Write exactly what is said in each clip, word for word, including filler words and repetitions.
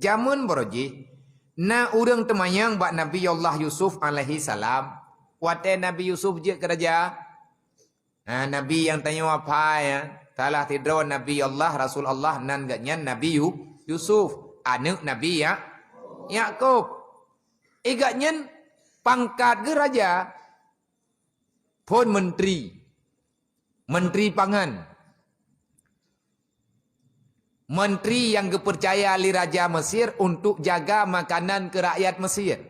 Jameun baroe jih, na ureuëng teumanyong bak Nabi Allah Yusuf alaihi salam. Watée Nabi Yusuf jeuet keu raja, ha, nabi nyang tanyoe aphai, ya, salah sidroe nabi Allah, rasul Allah, nan geuhnyan Nabi Yu-, Yusuf, aneuëk Nabi Ya-, Yakub. Geuhnyan pangkat geuh raja, phon menteri, menteri pangan, menteri nyang geupeucaya lé raja Mesir untuk jaga makanan keu rakyat Mesir.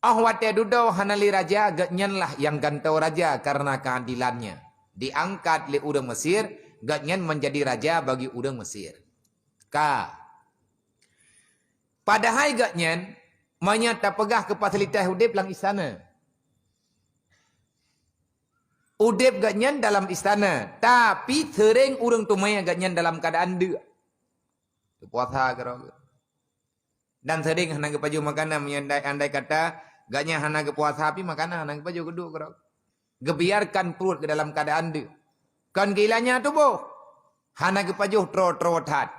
Óh watée dudoe hana lé raja, geuhnyan lah nyang gantoe raja karena keadilannya. Diangkat lé ureuëng Mesir, geuhnyan menjadi raja bagi ureuëng Mesir. Ka. Padahai geuhnyan, meunyoe tapeugah keu fasilitas udeb lam istana. Udeb geuhnyan dalam istana, tapi seuring ureuëng teumé geuhnyan dalam keuadaan deuk. Geupuasa keudroe. Dan seuring hana geupajoh makanan, meunyoe andai, andai kata geuhnyan hana geupuasa, pih makanan hana geupajoh keuduek keudroe. Geubiarkan pruet geuh dalam keuadaan deuk. Kon geuilanya tuboh, hana geupajoh troe-troe that.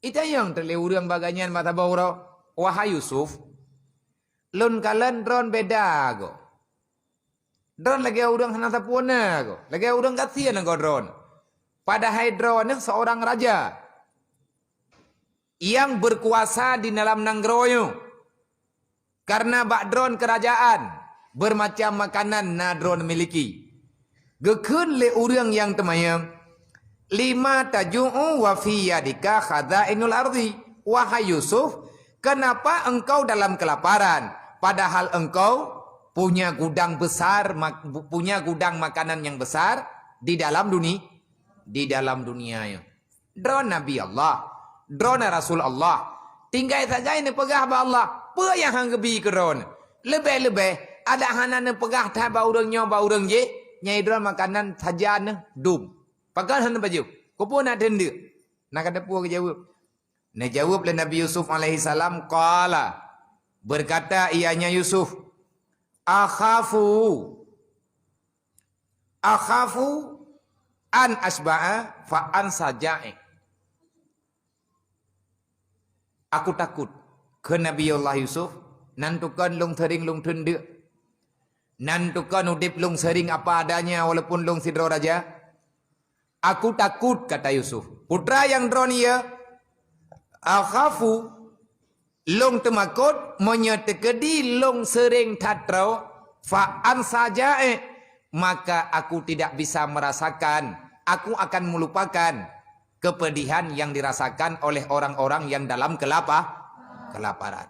Itanyong teuk lé ureuëng bak geuhnyan bak saboh uroe, "Wahai Yusuf, lôn kalon droen beda goe. Droen lagée ureuëng hana sapeue na goe, lagée ureuëng gasien goe droen. Padahai droeneuh seurang raja nyang beukuasa di dalam nanggroe nyoe. Karena bak droen keurajeuen, beumacam makanan na droen miliki." Geukheun lé ureuëng nyang teumanyong, "Lima taju'u wa fi yadika khazainul ardi?" Wahai Yusuf, kenapa engkau dalam kelaparan, padahal engkau punya gudang besar, mak-, punya gudang makanan yang besar di dalam duni-, di dalam dunia nyoe? Droen Nabi Allah, droen Rasul Allah. Tinggai sagai neupeugah bak Allah, peue nyang han geubi keu droen. Leubeh-leubeh, adak hana neupeugah that bak ureuëng nyoe, bak ureuëng jéh, nyang droen makanan sajan neuh dum. Pakon hana baju? Keupeue na teundeuk? Na ka teupeue geujaweueb. Neujaweueb lé Nabi Yusuf alaihi salam, qala, berkata ianya Yusuf, "Akhafu, akhafu an asba'a fa an saja'i." Aku takut, kheun Nabi Allah Yusuf, nan tukon lôn seuring lôn teundeuk. Nan tukon udeb lôn seuring apa adanya walaupun lôn sidroe raja. Aku takut, kata Yusuf. Putra nyang droen ia, akhafu, lôn teumakot meunyoe teukeudi lôn seuring that troe, fa an saja'i, maka aku tidak bisa merasakan, aku akan melupakan kepedihan yang dirasakan oleh orang-orang yang dalam kelapa-, kelaparan.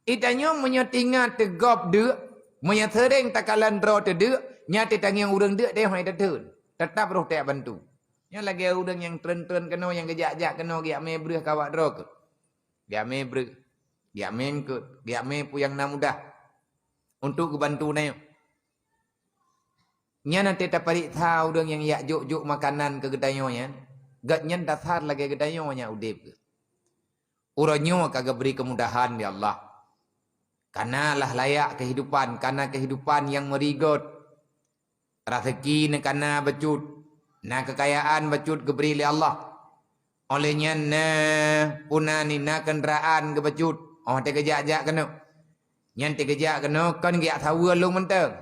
Itanyoe meunyoe tingat teugop deuk, meunyoe seuring takalon droe teudeuk, nyan teutangieng ureuëng deuk deh hai teuteun. Teutap roh teubantu. Nyan lagée ureuëng nyang treun-treun keunoe, nyang geujak-jak keunoe geujak mé breueh keu awak droe keuh. Geujak mé breueh, geujak mé eungkot, geujak mé peue nyang na mudah untuk geubantu na nyoe. Nyan até tapareksa ureuëng nyang jak jok-jok makanan keu geutanyoe nyan, gobnyan dasar lagée geutanyoe nyang udeb geuh. Uroe nyoe ka geubri keumudahan lé Allah. Kana lah layak keuhidupan, kana keuhidupan nyang meurigot. Raseuki neukana bacut, na keukayaan bacut geubri lé Allah. Óh lheueh nyan na puna ni na keundaraan geubacut, óh teugeujak-jak keunoe. Nyan teugeujak keunoe kon geujak saweue lôn mantong.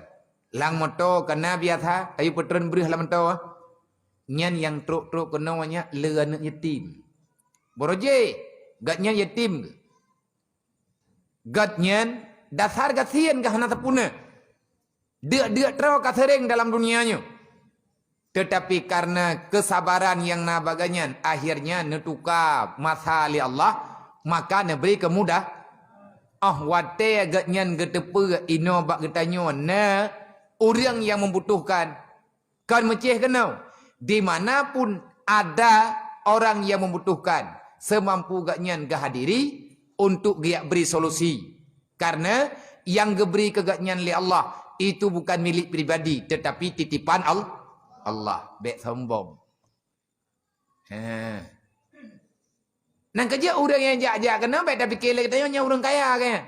Lam moto kana biasa, tayue peutreun breueh lam moto. Nyan nyang trok-trok keunoe nyan le aneuëk yatim. Boro jih, gobnyan yatim. Gobnyan dasar gasien ka hana sapeue na. Deuk-deuk troe ka seuring dalam dunia nyoe. Teutapi kareuna keusabaran nyang na bak gobnyan, akhirnya neutuka masa lé Allah, maka neubri keumudah. Óh watée gobnyan geuteupeue inoe bak geutanyoe na ureuëng nyang meubutohkan, kon meucéh keunoe, di mana pun ada orang yang membutuhkan, seumampu gobnyan geuhadiri untuk geujak bri solusi. Karena nyang geubri keu gobnyan lé Allah, itu bukan milik pribadi, tetapi titipan Al-, Allah. Bék sombong. Ha. Nyang keujeuet ureuëng nyang jak-jak keunoe bék tapike lé geutanyoe nyan ureuëng kaya kan.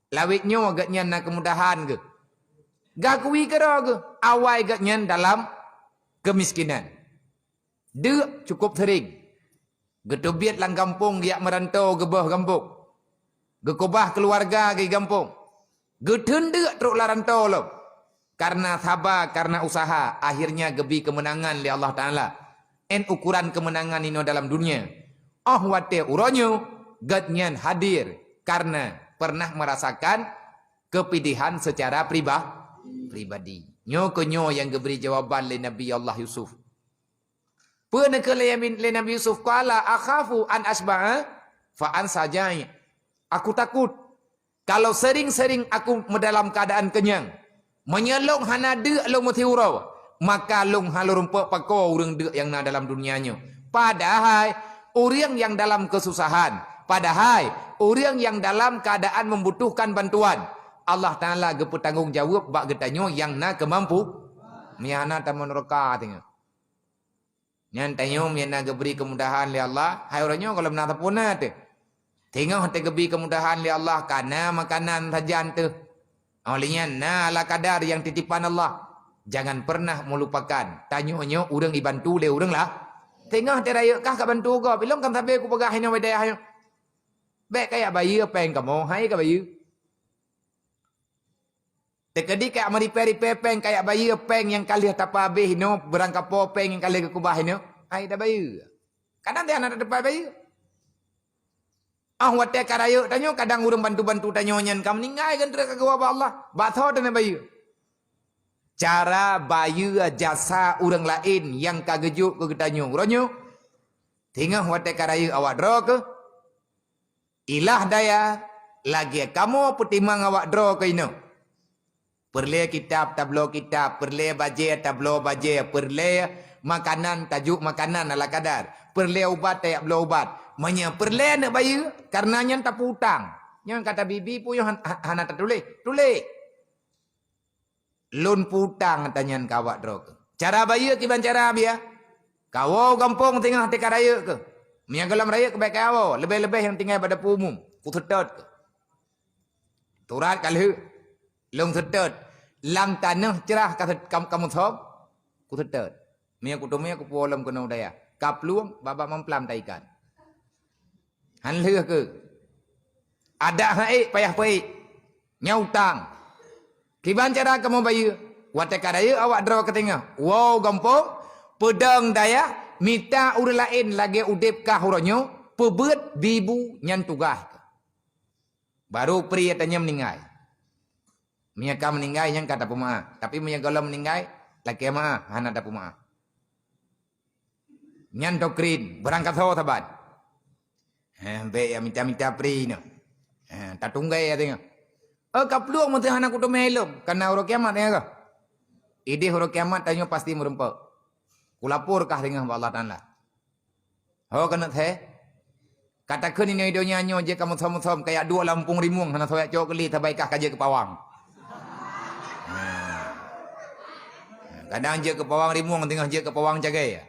Lawét nyoe gobnyan na keumudahan geuh. Geuakui keudroe geuh, awai gobnyan dalam keumiskinan. Deuk cukup seuring. Geuteubiet lam gampông geujak meuranto geubôh gampông. Geukeubah keuluwarga geugampông. Geutheun deuk trok lam ranto lom. Kareuna saba, kareuna useuha, akhirnya geubi keumeunangan lé Allah Taala. Én ukuran keumeunangan inoe dalam dunia. Óh watée uroe nyoe, gobnyan hadir kareuna pernah merasakan kepedihan secara priba-, pribadi. Nyoe keuh nyoe nyang geubri jawaban lé Nabi Allah Yusuf. Peue neukheun lé Yamin-, lé Nabi Yusuf, "Qala akhafu an asba'a fa ansa ja'i." Aku takut kalau sering-sering aku meudalam keadaan kenyang. Meunyoe lôn hana deuk lôn meusiuroe, maka lôn hana lôn rumpok pakoe ureuëng deuk nyang na dalam dunia nyoe. Padahai ureuëng nyang dalam keususahan, padahai ureuëng nyang dalam keadaan membutuhkan bantuan, Allah Taala geupeutanggong jaweueb bak geutanyoe nyang na keumampu. Meunyoe hana tamong neuraka teungoh. Nyan tanyoe meunyoe na geubri keumudahan lé Allah, hai uroe nyoe gohlom na sapeue na teuh. Teungoh teugeubri keumudahan lé Allah, ka na makanan sajan teuh. Óh lheueh nyan na ala kadar nyang titipan Allah. Jangan pernah meulupakan, tanyoe nyoe ureuëng ibantu lé ureuëng lah. Teungoh teuh rayeuk kah ka bantu gob, ilong kan sabe kupeugah inoe bak dayah nyoe. Bék kayak bayeue péng kamoe, hai ka bayeue. Teukeudi ka meuripée-ripée péng, kayak bayeue péng nyang ka lheueh tapeuhabéh inoe, beurangkapo péng nyang ka lheueh geukeubah inoe, hai tabayeue. Kadang teuh hana tateupeue bayeue. Ah, watée ka rayeuk tanyoe, kadang ureuëng bantu-bantu tanyoe nyan ka meuninggai, kan treuk ka geuwoe bak Allah. Bak soe teungoh bayeue? Cara bayeue jasa ureuëng laén nyang ka geujok keu geutanyoe uroe nyoe, teungoh watée ka rayeuk awak droe keuh, ilah daya lagée kamoe peutimang awak droe keuh inoe. Peureulée kitab, tabloe kitab, peureulée bajée, tabloe bajée, peureulée makanan, tajok makanan ala kadar, peureulée ubat, tajak bloe ubat. Meunyoe peureulée neuk bayeue, kareuna nyan tapeu utang. Nyan ka tabi-bi peue nyoe han-, han-, hana tatuléh. Tuléh. Lôn peu-utang tanyan keu awak droe keuh. Cara bayeue kiban cara biya? Kawoe gampông teungoh teuka rayeuk keuh. Meunyoe gohlom rayeuk keuh bék kawoe, leubeh-leubeh nyang tinggai bak dapur umum. Kuseutôt keuh. Turat ka lheueh. Lôn seutôt. Lam tanoh crah ka, ka, ka musom. Kuseutôt. Meunyoe kuteumé kupuwoe lom keunoe u dayah. Ka plueng, babah mamplam taikan. Han lheueh keuh. Adak han ék payah peuék. Nyan utang. Kiban cara kamoe bayeue? Watée ka rayeuk awak droe keuh teungoh, woe gampông, peudong dayah, mita ureuëng laén lagée udeb kah uroe nyoe, peubeuet bibu nyan tugaih keuh. Baru pri ateueh nyan meuninggai. Meunyoe ka meuninggai, nyan ka tapeumaáh. Tapi meunyoe gohlom meuninggai, lakée maáh, hana tapeumaáh. Nyan dokrin, beurangkasoe saban. Heh, bék ya mita-mita pri nyoe. Heh, tatunggai ya teungoh. Oh, ka plueng meuseuh hana kuteumé ilong, kana uroe kiamat ya kah? Ideh uroe kiamat tanyoe pasti meurumpok. Kulapor kah teungoh bak Allah Taala. Ho keuneuk thée? Ka takheun inoe donya nyoe jeuet ka musom-musom, kayak duek lam umpung rimueng, hana soe jak cok keuli, sabai kah ka jeuet keu pawang. Ha. Kadang jeuet keu pawang rimueng, teungoh jeuet keu pawang cagée.